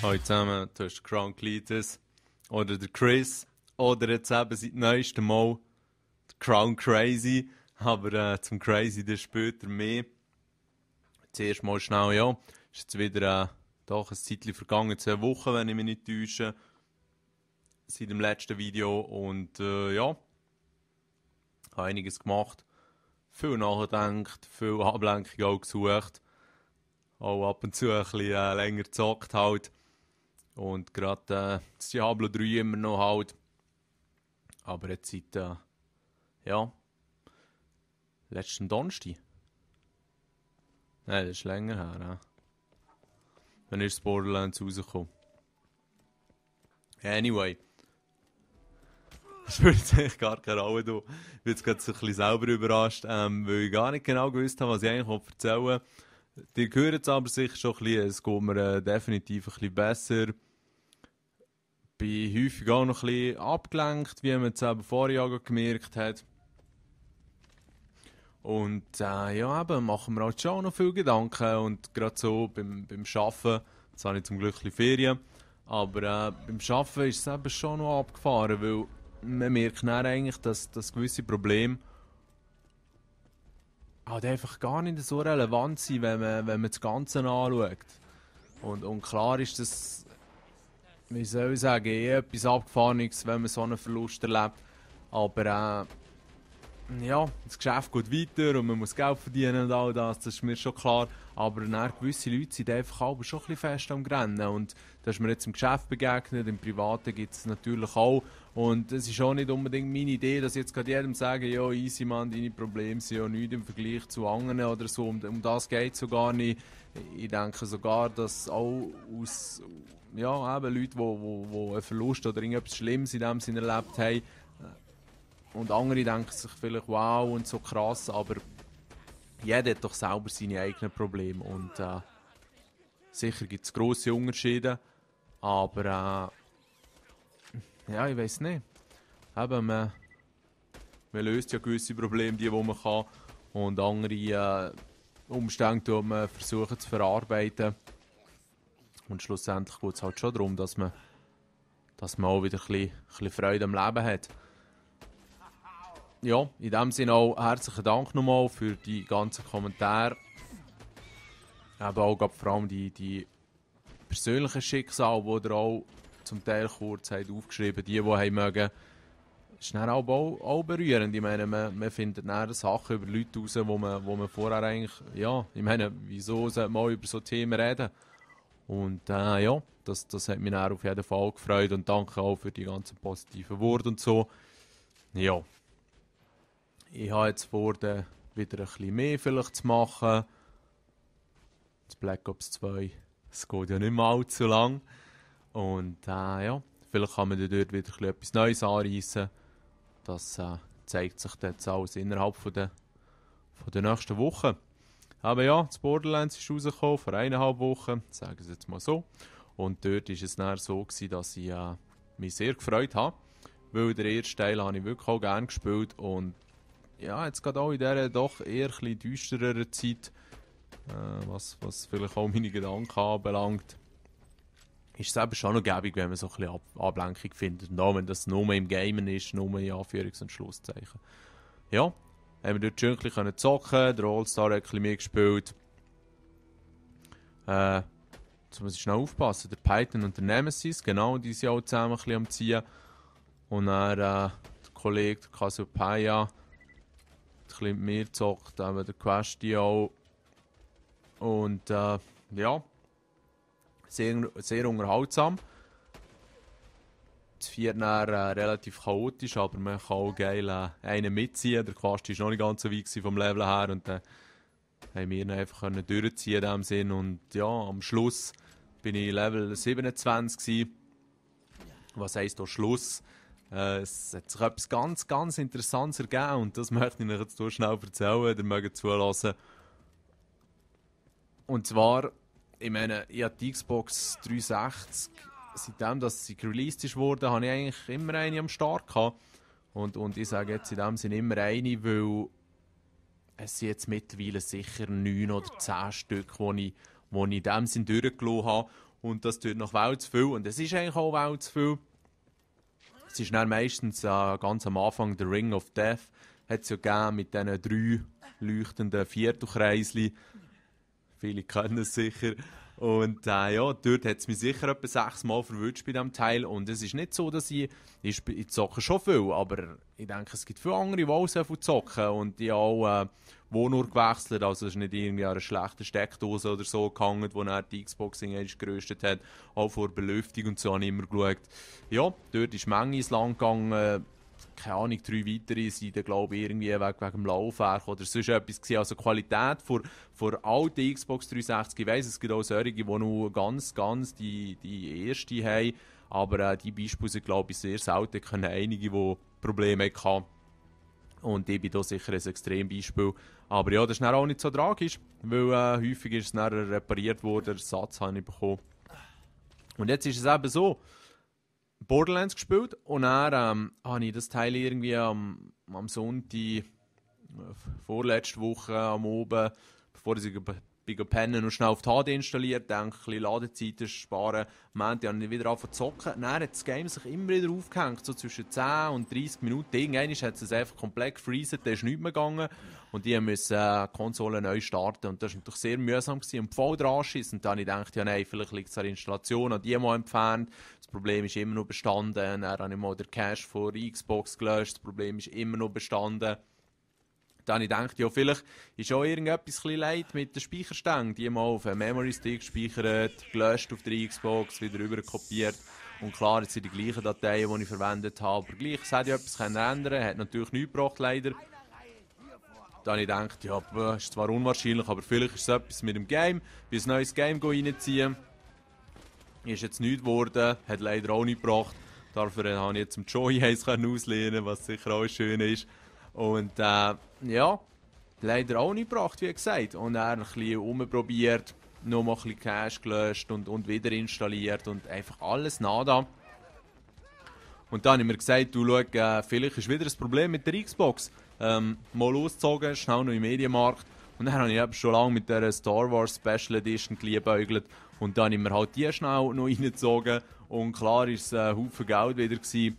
Hallo zusammen, du hast Crown Cletus oder der Chris oder jetzt eben seit neuestem Mal der Crown Crazy, aber zum Crazy dann später mehr. Zuerst mal schnell, ja, ist jetzt wieder doch ein Zeitchen vergangen, 2 Wochen, wenn ich mich nicht täusche, seit dem letzten Video und ja, habe einiges gemacht, viel nachgedacht, viel Ablenkung auch gesucht, auch ab und zu ein bisschen länger gezockt halt. Und gerade das Diablo 3 immer noch halt. Aber jetzt seit, ja, letzten Donnerstag. Nein, das ist länger her. Wann ist das Borderlands rausgekommen? Anyway. Das spielt jetzt eigentlich gar keine Rolle. Ich bin jetzt gerade so ein bisschen selber überrascht, weil ich gar nicht genau gewusst habe, was ich eigentlich erzählen wollte. Ihr hört es aber sicher schon ein bisschen. Es geht mir definitiv ein bisschen besser. Bin häufig auch noch ein bisschen abgelenkt, wie man es eben vorher ja gemerkt hat. Und ja, eben machen wir halt schon noch viele Gedanken. Und gerade so beim Arbeiten, jetzt habe ich zum Glück ein bisschen Ferien, aber beim Arbeiten ist es eben schon noch abgefahren, weil man merkt dann eigentlich, dass gewisse Probleme halt einfach gar nicht so relevant sind, wenn man das Ganze anschaut. Und klar ist das, wie soll ich sagen, etwas Abgefahrenes, wenn man so einen Verlust erlebt. Aber ja, das Geschäft geht weiter und man muss Geld verdienen und all das, das ist mir schon klar. Aber dann, gewisse Leute sind einfach aber schon ein bisschen fest am Rennen. Und das ist mir jetzt im Geschäft begegnet, im Privaten gibt es natürlich auch. Und es ist auch nicht unbedingt meine Idee, dass ich jetzt gerade jedem sage, ja, easy Mann, deine Probleme sind ja nichts im Vergleich zu anderen oder so. Um das geht es so gar nicht. Ich denke sogar, dass auch aus ja, eben Leute, die einen Verlust oder irgendetwas Schlimmes in dem Sinne erlebt haben, und andere denken sich vielleicht, wow und so krass, aber jeder hat doch selber seine eigenen Probleme und sicher gibt es grosse Unterschiede, aber ja, ich weiß nicht. Eben, man löst ja gewisse Probleme, die man kann, und andere Umstände die man versuchen zu verarbeiten. Und schlussendlich geht es halt schon darum, dass man auch wieder ein bisschen Freude am Leben hat. Ja, in dem Sinne auch herzlichen Dank nochmal für die ganzen Kommentare. Eben auch vor allem die persönlichen Schicksale, die ihr auch zum Teil kurz habt aufgeschrieben, die haben mögen. Das ist dann auch berührend. Ich meine, man findet dann Sachen über Leute raus, wo man vorher eigentlich, ja, ich meine, wieso sollte man über so Themen reden? Und ja, das hat mich dann auf jeden Fall gefreut und danke auch für die ganzen positiven Worte und so. Ja. Ich habe jetzt vor, wieder ein bisschen mehr vielleicht zu machen. Das Black Ops 2, es geht ja nicht mehr allzu lang. Und ja, vielleicht kann man dort wieder etwas Neues anreissen. Das zeigt sich jetzt alles innerhalb von der nächsten Woche. Aber ja, das Borderlands ist rausgekommen vor 1,5 Wochen, sagen wir es jetzt mal so. Und dort war es dann so gewesen, dass ich mich sehr gefreut habe. Weil den ersten Teil habe ich wirklich auch gerne gespielt. Und ja, jetzt gerade auch in dieser doch eher ein düstereren Zeit, was vielleicht auch meine Gedanken anbelangt, ist es eben schon noch gäbig, wenn man so ein bisschen Ablenkung findet. Und auch wenn das nur im Gamen ist, nur in Anführungs- und Schlusszeichen. Ja, haben wir dort schön ein bisschen zocken, der All-Star hat ein bisschen mitgespielt. Jetzt muss ich schnell aufpassen, der Python und der Nemesis, genau, die sind auch zusammen ein bisschen am Ziehen. Und dann der Kollege, der Cassiopeia, ein bisschen mit mir gezockt, eben der Questi auch. Und ja, sehr unterhaltsam. Das 4 dann relativ chaotisch, aber man kann auch geil einen mitziehen. Der Quasti war noch nicht ganz so weit vom Level her und dann haben wir ihn einfach durchziehen in dem Sinn. Und ja, am Schluss bin ich Level 27 gewesen. Was heisst da Schluss? Es hat sich etwas ganz, ganz Interessantes ergeben und das möchte ich euch jetzt hier schnell erzählen, ihr mögt zulassen. Und zwar, ich meine, ich habe die Xbox 360, seitdem dass sie released wurde, habe ich eigentlich immer eine am Start gehabt. Und ich sage jetzt in dem Sinne immer eine, weil es sind jetzt mittlerweile sicher 9 oder 10 Stück, die ich in dem Sinn durchgelassen habe. und das tut noch viel zu viel und es ist eigentlich auch viel zu viel. Es ist dann meistens ganz am Anfang der Ring of Death, hat es ja gegeben mit diesen 3 leuchtenden Viertelkreisli. Viele kennen es sicher. Und ja, dort hat es mich sicher etwa 6 Mal verwünscht bei diesem Teil. Und es ist nicht so, dass ich zocke schon viel, aber ich denke, es gibt viele andere, die auch sehr viel zocken. Und die auch Wohnort gewechselt, also es ist nicht irgendwie an einer schlechten Steckdose oder so gehangen, wo dann die Xbox geröstet hat. Auch vor Belüftung und so habe ich immer geschaut. Ja, dort ist die Menge ins Land gegangen. Keine Ahnung, 3 weitere sind, glaube ich, irgendwie wegen dem Laufwerk oder sonst etwas gewesen. Also die Qualität von alten Xbox 360, ich weiss, es gibt auch solche, die nur ganz die erste haben, aber die Beispiele sind, glaube ich, sehr selten. Ich kenne einige, die Probleme hatten. Und ich bin da sicher ein Extrembeispiel. Aber ja, das ist dann auch nicht so tragisch, weil häufig ist es dann repariert worden, Ersatz habe ich bekommen. Und jetzt ist es eben so, Borderlands gespielt und dann habe ich das Teil irgendwie am Sonntag, vorletzte Woche am Abend, bevor ich pennen und schnell auf die HD installiert, denke ein bisschen Ladezeiten sparen. Am Ende habe ich wieder angefangen zu zocken. Dann hat das Game sich immer wieder aufgehängt, so zwischen 10 und 30 Minuten. Irgendwann hat es einfach komplett gefreezet, da ist nichts mehr gegangen. Und die mussten die Konsole neu starten. Und das war natürlich sehr mühsam gewesen. Und voll dran schießen. Und dann habe ich gedacht, ja nein, vielleicht liegt es an der Installation, habe die mal entfernt. Das Problem ist immer noch bestanden. Dann habe ich mal den Cache von der Xbox gelöscht. Das Problem ist immer noch bestanden. Dann habe ich gedacht, ja, vielleicht ist auch irgendetwas leid mit den Speicherständen. Die mal auf einen Memory Stick gespeichert, gelöscht auf der Xbox, wieder rüber kopiert. Und klar, jetzt sind die gleichen Dateien, die ich verwendet habe. Aber gleich, es hätte ja etwas ändern, hat natürlich nichts gebracht, leider. Dann habe ich gedacht, ja, ist zwar unwahrscheinlich, aber vielleicht ist es etwas mit dem Game. Bin ein neues Game reinziehen. Ist jetzt nichts geworden, hat leider auch nichts gebracht. Dafür habe ich jetzt zum Joy Ace auslehnen, was sicher auch schön ist. Und ja, leider auch nicht gebracht, wie gesagt. Und dann ein bisschen rumprobiert, nochmal ein bisschen Cache gelöscht und wieder installiert und einfach alles nada. Und dann habe ich mir gesagt, du schau, vielleicht ist wieder ein Problem mit der Xbox. Mal losgezogen, schnell noch im Medienmarkt. Und dann habe ich eben schon lange mit der Star Wars Special Edition geliebäugelt. Und dann habe ich mir halt die schnell noch reingezogen. Und klar war es ein Haufen Geld wieder gewesen.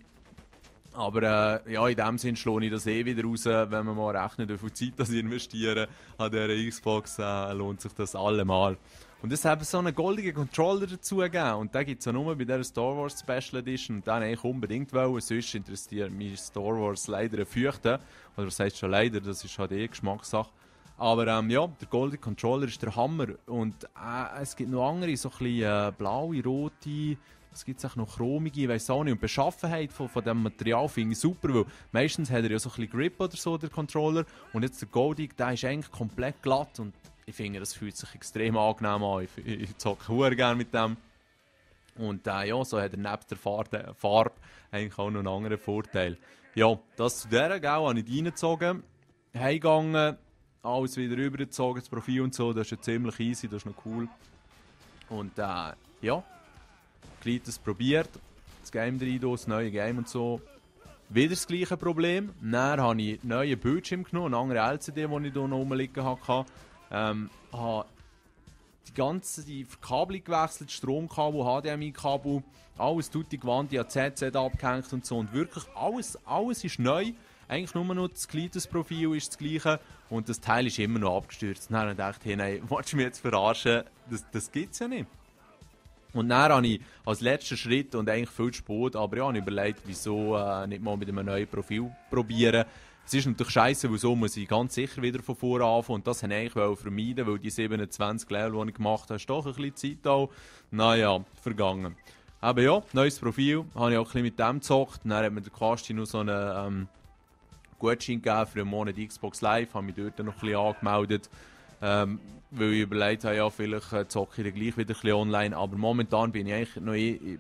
Aber ja, in dem Sinn schlage ich das wieder raus, wenn man mal rechnet, wie viel Zeit das ich investiere an dieser Xbox, lohnt sich das allemal. Und es hat so einen goldigen Controller dazu gegeben und den gibt es ja nur bei dieser Star Wars Special Edition und den eigentlich unbedingt wollen, sonst interessiert mich Star Wars leider ein Fürchten. Oder was heißt schon leider, das ist halt Geschmackssache. Aber ja, der goldige Controller ist der Hammer und es gibt noch andere, so ein bisschen blaue, rote. Es gibt auch noch chromige, ich weiss auch nicht. Und die Beschaffenheit von diesem Material finde ich super, weil meistens hat er ja so ein bisschen Grip oder so, der Controller. Und jetzt der Goldig, der ist eigentlich komplett glatt und ich finde, das fühlt sich extrem angenehm an. Ich zocke sehr gerne mit dem. Und ja, so hat er neben der Farbe eigentlich auch noch einen anderen Vorteil. Ja, das zu dieser, habe ich reingezogen, heimgegangen, alles wieder rübergezogen, das Profil und so, das ist ja ziemlich easy, das ist noch cool. Und ja, das probiert, das Game rein, das neue Game und so. Wieder das gleiche Problem. Dann habe ich einen neuen Bildschirm genommen, eine andere LCD, die ich hier noch rumliegen hatte. Habe die Verkabelung gewechselt, Stromkabel, HDMI-Kabel, alles tutti quanti an ZZ abgehängt und so. Und wirklich alles ist neu. Eigentlich nur noch das Profil ist das gleiche und das Teil ist immer noch abgestürzt. Dann habe ich gedacht, hey, nein, willst du mich jetzt verarschen? Das gibt es ja nicht. Und dann habe ich als letzten Schritt, und eigentlich viel zu spät, aber ja, habe ich überlegt, wieso nicht mal mit einem neuen Profil probieren. Es ist natürlich scheiße, weil so muss ich ganz sicher wieder von vorne anfangen. Und das wollte ich eigentlich vermeiden, weil die 27 Level, die ich gemacht habe, ist doch ein bisschen Zeit auch. Naja, vergangen. Aber ja, neues Profil, habe ich auch ein bisschen mit dem gezockt. Dann hat mir der Quasti noch so einen Gutschein gegeben für einen Monat Xbox Live, habe mich dort noch ein bisschen angemeldet. Weil ich überlegt habe, ja, vielleicht zocke ich dann gleich wieder ein bisschen online. Aber momentan bin ich eigentlich noch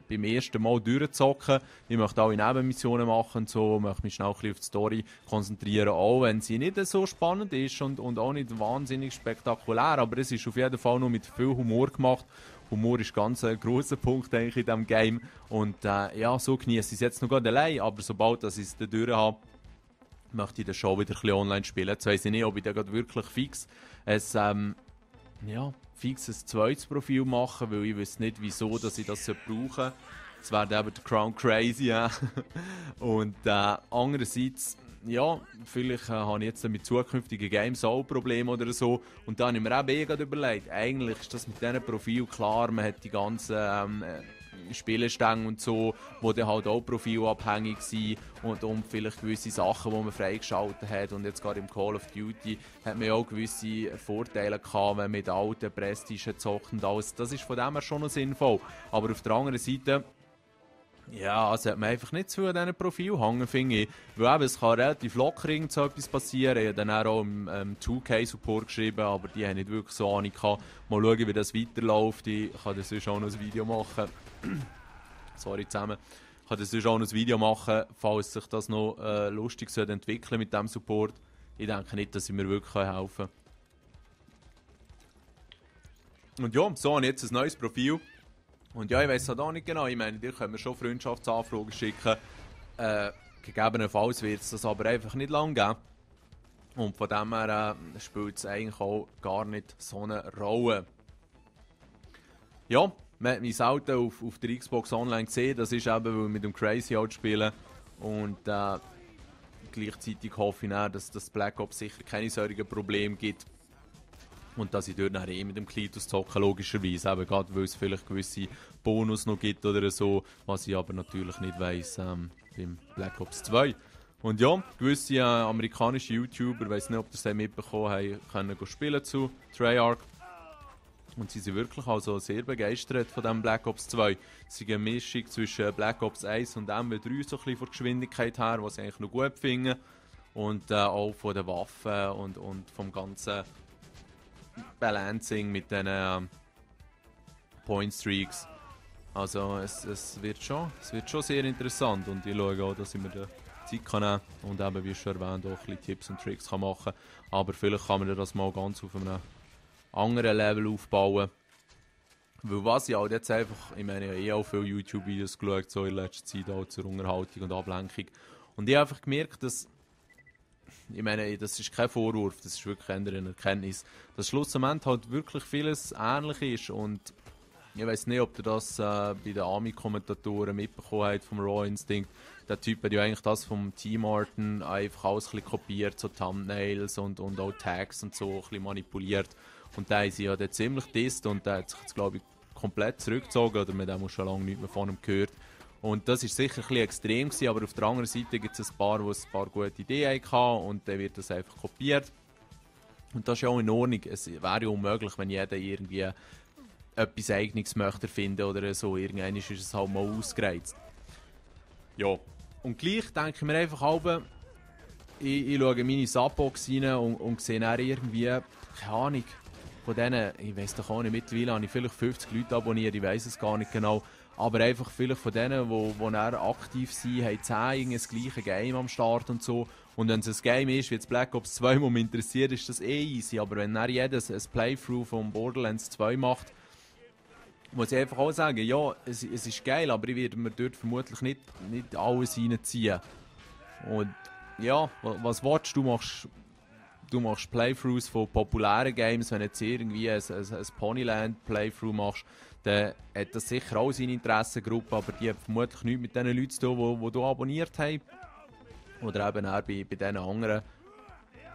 beim ersten Mal durchzocken. Ich möchte alle Nebenmissionen machen und so, möchte mich schnell ein bisschen auf die Story konzentrieren, auch wenn sie nicht so spannend ist und auch nicht wahnsinnig spektakulär. Aber es ist auf jeden Fall noch mit viel Humor gemacht. Humor ist ganz ein grosser Punkt eigentlich in diesem Game. Und ja, so genieße ich es jetzt noch gerade allein, aber sobald ich es dann durch habe, möchte ich das schon wieder ein bisschen online spielen. Jetzt weiss ich nicht, ob ich da gerade wirklich fix ja, fix ein zweites Profil machen, weil ich weiß nicht, wieso dass ich das brauchen sollte. Das wäre eben der Crown Crazy. Ja. Und andererseits, ja, vielleicht habe ich jetzt mit zukünftigen Games auch Probleme oder so. Und dann habe ich mir eben gerade überlegt, eigentlich ist das mit diesem Profil klar, man hat die ganzen Spielestänge und so, die dann halt auch profilabhängig sind und vielleicht gewisse Sachen, die man freigeschaltet hat. Und jetzt gerade im Call of Duty hat man ja auch gewisse Vorteile gehabt, wenn man mit alten Prestige zockt und alles. Das ist von dem her schon noch sinnvoll. Aber auf der anderen Seite, ja, also hat man einfach nicht zu diesen Profil hängen, finde ich. Weil eben, es kann relativ locker so etwas passieren. Ich habe dann auch im 2K-Support geschrieben, aber die haben nicht wirklich so Ahnung gehabt. Mal schauen, wie das weiterläuft. Ich kann dann sonst auch noch ein Video machen. Sorry zusammen. Ich kann dann sonst auch noch ein Video machen, falls sich das noch lustig entwickeln mit diesem Support. Ich denke nicht, dass ich mir wirklich helfen kann. Und ja, so habe ich jetzt ein neues Profil. Und ja, ich weiss halt auch nicht genau. Ich meine, dir können wir schon Freundschaftsanfragen schicken. Gegebenenfalls wird es das aber einfach nicht lang geben. Und von dem her spielt es eigentlich auch gar nicht so eine Rolle. Ja, man hat mich selten auf der Xbox Online gesehen. Das ist eben, weil wir mit dem Crazy halt spielen. Und gleichzeitig hoffe ich dann, dass das Black Ops sicher keine solchen Probleme gibt. Und dass ich dort nachher mit dem Klitus zocke, logischerweise. Eben gerade, weil es vielleicht gewisse Bonus noch gibt oder so, was ich aber natürlich nicht weiss beim Black Ops 2. Und ja, gewisse amerikanische YouTuber, ich weiss nicht, ob ihr es mitbekommen habt, können spielen zu Treyarch. Und sie sind wirklich also sehr begeistert von diesem Black Ops 2. Es ist eine Mischung zwischen Black Ops 1 und MW3, so ein bisschen von der Geschwindigkeit her, was sie eigentlich noch gut finden. Und auch von den Waffen und vom ganzen Balancing mit diesen Point Streaks. Also es wird schon sehr interessant und ich schaue auch, dass ich mir die Zeit kann nehmen und eben, wie schon erwähnt, auch ein bisschen Tipps und Tricks kann machen. Aber vielleicht kann man das mal ganz auf einem anderen Level aufbauen. Weil was ich halt jetzt einfach, ich meine, ich habe auch viele YouTube-Videos geschaut, so in letzter Zeit auch zur Unterhaltung und Ablenkung. Und ich habe einfach gemerkt, dass, ich meine, das ist kein Vorwurf, das ist wirklich eine Erkenntnis, dass schlussendlich halt wirklich vieles ähnlich ist und ich weiß nicht, ob ihr das bei den Ami-Kommentatoren mitbekommen habt vom Raw Instinct. Der Typ hat ja eigentlich das vom Team Martin einfach alles ein bisschen kopiert, so Thumbnails und auch Tags und so ein bisschen manipuliert. Und der ist ja ziemlich disst und der hat sich jetzt, glaube ich, komplett zurückgezogen oder man hat schon lange nichts mehr von ihm gehört. Und das war sicher ein bisschen extrem gewesen, aber auf der anderen Seite gibt es ein paar, die ein paar gute Ideen hatten und dann wird das einfach kopiert. Und das ist ja auch in Ordnung. Es wäre ja unmöglich, wenn jeder irgendwie etwas Eigenes möchte finden oder so. Irgendwann ist es halt mal ausgereizt. Ja. Und gleich denke ich mir einfach halb, ich schaue meine Subbox rein und sehe dann irgendwie, keine Ahnung, von denen, ich weiss doch auch nicht, mittlerweile habe ich vielleicht 50 Leute abonniert, ich weiss es gar nicht genau, aber einfach vielleicht von denen, die aktiv sind, haben 10 das gleiche Game am Start und so. Und wenn es ein Game ist, wie jetzt Black Ops 2, das mich interessiert, ist das eh easy. Aber wenn dann jeder ein Playthrough von Borderlands 2 macht, muss ich einfach auch sagen, ja, es ist geil, aber ich werde mir dort vermutlich nicht alles reinziehen. Und ja, was willst du? Du machst Playthroughs von populären Games, wenn du jetzt irgendwie ein Ponyland Playthrough machst, dann hat das sicher auch seine Interessengruppe, aber die hat vermutlich nichts mit den Leuten zu tun, die du abonniert hast. Oder eben auch bei diesen anderen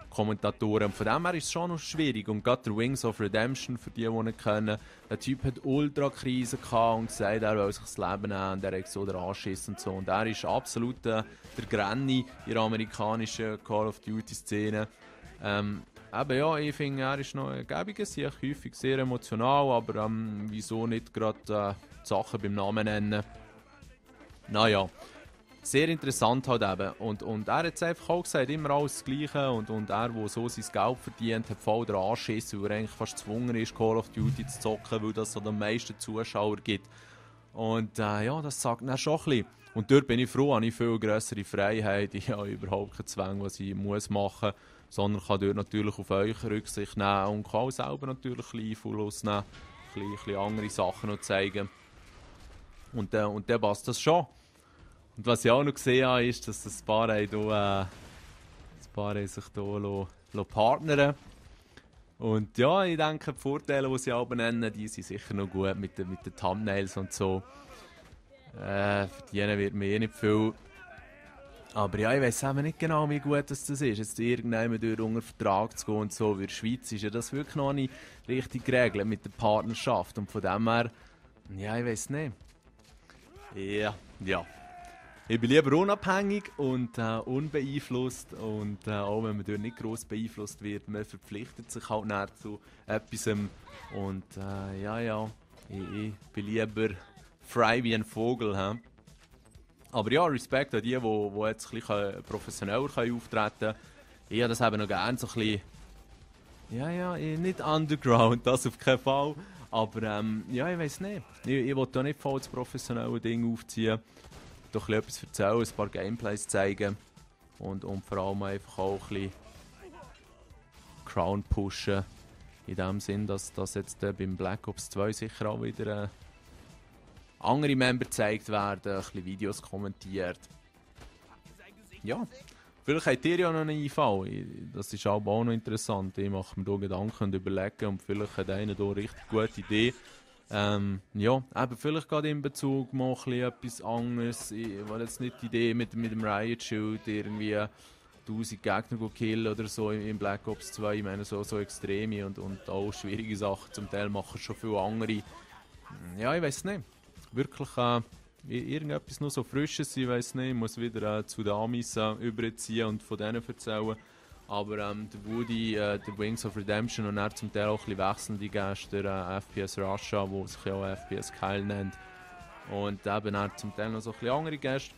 Kommentatoren. Von dem her ist es schon noch schwierig. Und gerade der Wings of Redemption, für die nicht kennen, der Typ hat Ultra-Krise gehabt und gesagt, er will sich das Leben nehmen und er hat so den Anschiss und so. Und er ist absolut der Granny in der amerikanischen Call of Duty-Szene. Eben ja, ich finde, er ist noch ein gäbiger Sieg, häufig sehr emotional, aber wieso nicht gerade die Sachen beim Namen nennen? Naja. Sehr interessant halt eben. Und er hat es einfach auch gesagt, immer alles das Gleiche. Und er, der so sein Geld verdient, hat voll den Anschiss, weil er eigentlich fast gezwungen ist, Call of Duty zu zocken, weil das so den meisten Zuschauer gibt. Und ja, das sagt er schon ein bisschen. Und dort bin ich froh, habe ich viel grössere Freiheit. Ich habe überhaupt keinen Zwang, was ich muss machen, sondern kann dort natürlich auf euch Rücksicht nehmen und kann auch selber natürlich ein bisschen Einfluss nehmen, ein bisschen andere Sachen noch zeigen. Und dann passt das schon. Und was ich auch noch gesehen habe, ist, dass das Paar sich hier partnern. Und ja, ich denke, die Vorteile, die sie aber nennen, die sind sicher noch gut mit den Thumbnails und so. Verdienen wird mir nicht viel. Aber ja, ich weiß eben nicht genau, wie gut das ist, jetzt irgendjemand durch unter Vertrag zu gehen und so. In der Schweiz ist ja das wirklich noch nicht richtig geregelt mit der Partnerschaft. Und von dem her, ja, ich weiß nicht. Ja. Ich bin lieber unabhängig und unbeeinflusst. Und auch wenn man dort nicht gross beeinflusst wird, man verpflichtet sich halt näher zu etwas. Und ich bin lieber frei wie ein Vogel. He? Aber ja, Respekt an die jetzt ein bisschen professioneller auftreten können. Ich habe das eben noch gerne so ein bisschen, nicht underground, das auf keinen Fall. Aber ich weiß nicht. Ich will da nicht voll das professionelle Ding aufziehen. Doch etwas erzählen, ein paar Gameplays zeigen. Und vor allem einfach auch ein bisschen Crown pushen. In dem Sinn, dass jetzt beim Black Ops 2 sicher auch wieder andere Member gezeigt werden, ein bisschen Videos kommentiert. Ja, vielleicht habt ihr ja noch einen Einfall. Das ist auch noch interessant. Ich mache mir hier Gedanken und überlege und vielleicht hat einer hier eine richtig gute Idee. Eben vielleicht gerade in Bezug mal etwas anderes. Ich will jetzt nicht die Idee mit dem Riot Shield irgendwie 1000 Gegner killen oder so im Black Ops 2. Ich meine, so extreme und auch schwierige Sachen zum Teil machen schon viele andere. Ja, ich weiß nicht. Wirklich irgendetwas noch so Frisches, ich weiß nicht, ich muss wieder zu den Amis überziehen und von denen erzählen. Aber der Woody, der Wings of Redemption und er zum Teil auch ein bisschen wechselnde Gäste, der FPS Russia, wo sich ja auch FPS Kyle nennt. Und eben er zum Teil noch so ein bisschen andere Gäste.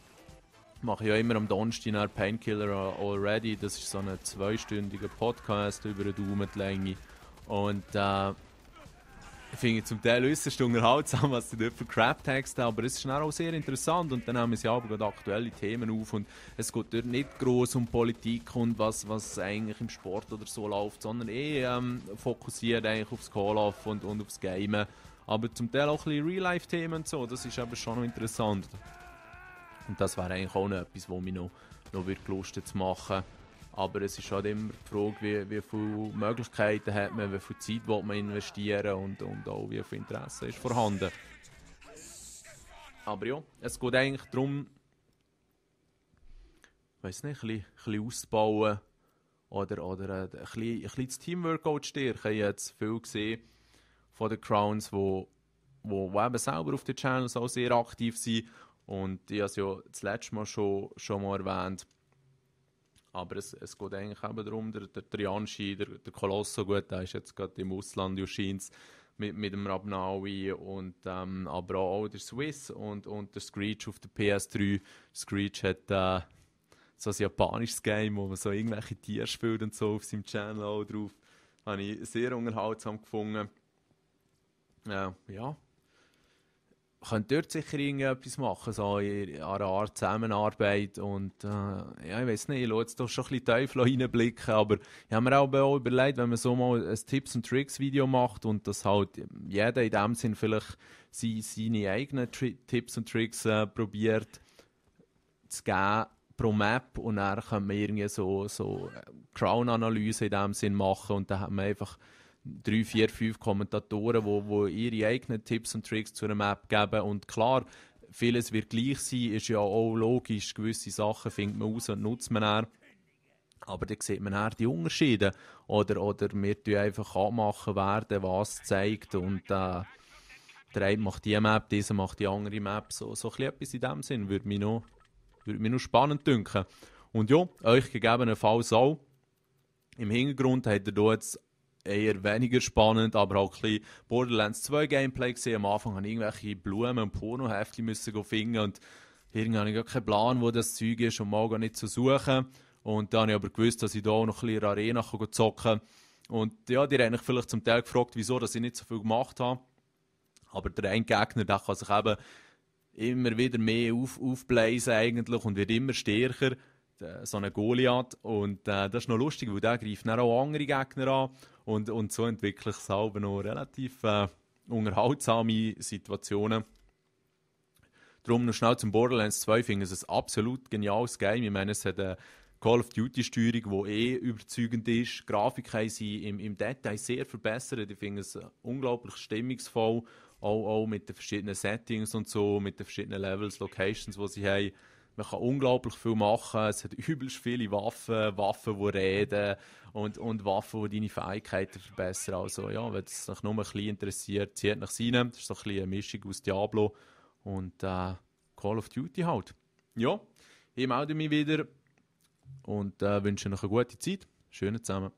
Mache ich ja immer am Donnerstag Painkiller Already, das ist so ein 2-stündiger Podcast über eine Daumenlänge. Und ich finde zum Teil äußerst unterhaltsam, was sie dort für Crap-Texte haben, aber es ist auch sehr interessant und dann haben sie aber gerade aktuelle Themen auf und es geht dort nicht gross um Politik und was eigentlich im Sport oder so läuft, sondern fokussiert eigentlich aufs Call-Off und aufs Gamen, aber zum Teil auch ein bisschen Real-Life-Themen und so, das ist aber schon noch interessant. Und das wäre eigentlich auch noch etwas, was mich noch Lust zu machen. Aber es ist halt immer die Frage, wie viele Möglichkeiten hat man, wie viel Zeit will man investieren und auch wie viel Interesse ist vorhanden. Aber ja, es geht eigentlich darum, ein bisschen auszubauen oder ein bisschen das Teamwork zu stärken. Ich habe jetzt viel gesehen von den Crowns, die eben selber auf den Channels auch sehr aktiv sind. Und ich habe es ja das letzte Mal schon mal erwähnt. Aber es geht eigentlich eben darum, der Trianci, der Colosso, gut, der ist jetzt gerade im Ausland, Juschins, mit dem Rabnawi und aber auch der Swiss und der Screech auf der PS3. Screech hat so ein japanisches Game, wo man so irgendwelche Tiere spielt und so auf seinem Channel auch drauf. Habe ich sehr unterhaltsam gefunden. Ja. Könnt dort sicher irgendetwas machen, so in einer Art Zusammenarbeit und ich weiß nicht, ich lasse jetzt doch schon ein bisschen Teufel reinblicken, aber ich habe mir auch überlegt, wenn man so mal ein Tipps und Tricks Video macht und das halt jeder in dem Sinn vielleicht seine eigenen Tipps und Tricks probiert zu geben pro Map und dann kann man irgendwie so Crown-Analyse in dem Sinn machen und dann hat man einfach 3, 4, 5 Kommentatoren, die ihre eigenen Tipps und Tricks zu einer Map geben. Und klar, vieles wird gleich sein, ist ja auch logisch. Gewisse Sachen findet man aus und nutzt man dann. Aber da sieht man dann die Unterschiede. Oder wir tun einfach anmachen werden, was zeigt. Und der eine macht die Map, dieser macht die andere Map. So etwas in dem Sinn würde mich noch spannend dünken. Und ja, euch gegebenenfalls auch. Im Hintergrund habt ihr hier jetzt eher weniger spannend, aber auch ein bisschen Borderlands 2 Gameplay gesehen. Am Anfang habe ich irgendwelche Blumen und Pornoheftchen finden und irgendwie habe ich gar keinen Plan, wo das Zeug ist und mal gar nicht zu suchen. Und dann habe ich aber gewusst, dass ich da auch noch ein bisschen in der Arena zocken kann. Und ja, die haben mich vielleicht zum Teil gefragt, wieso dass ich nicht so viel gemacht habe. Aber der eine Gegner, der kann sich eben immer wieder mehr aufbläsen eigentlich und wird immer stärker. So ein Goliath. Und das ist noch lustig, weil der greift dann auch andere Gegner an. Und so entwickle ich selber noch relativ unterhaltsame Situationen. Darum noch schnell zum Borderlands 2. Ich finde es ein absolut geniales Game. Ich meine, es hat Call of Duty-Steuerung, die überzeugend ist. Die Grafik haben sie im Detail sehr verbessert. Ich finde es unglaublich stimmungsvoll, auch mit den verschiedenen Settings und so, mit den verschiedenen Levels, Locations, die sie haben. Man kann unglaublich viel machen. Es hat übelst viele Waffen, die reden und Waffen, die deine Fähigkeiten verbessern. Also ja, wenn es sich nur ein bisschen interessiert, zieht nach rein. Das ist so ein bisschen eine Mischung aus Diablo und Call of Duty halt. Ja, ich melde mich wieder und wünsche euch eine gute Zeit. Schönen zusammen.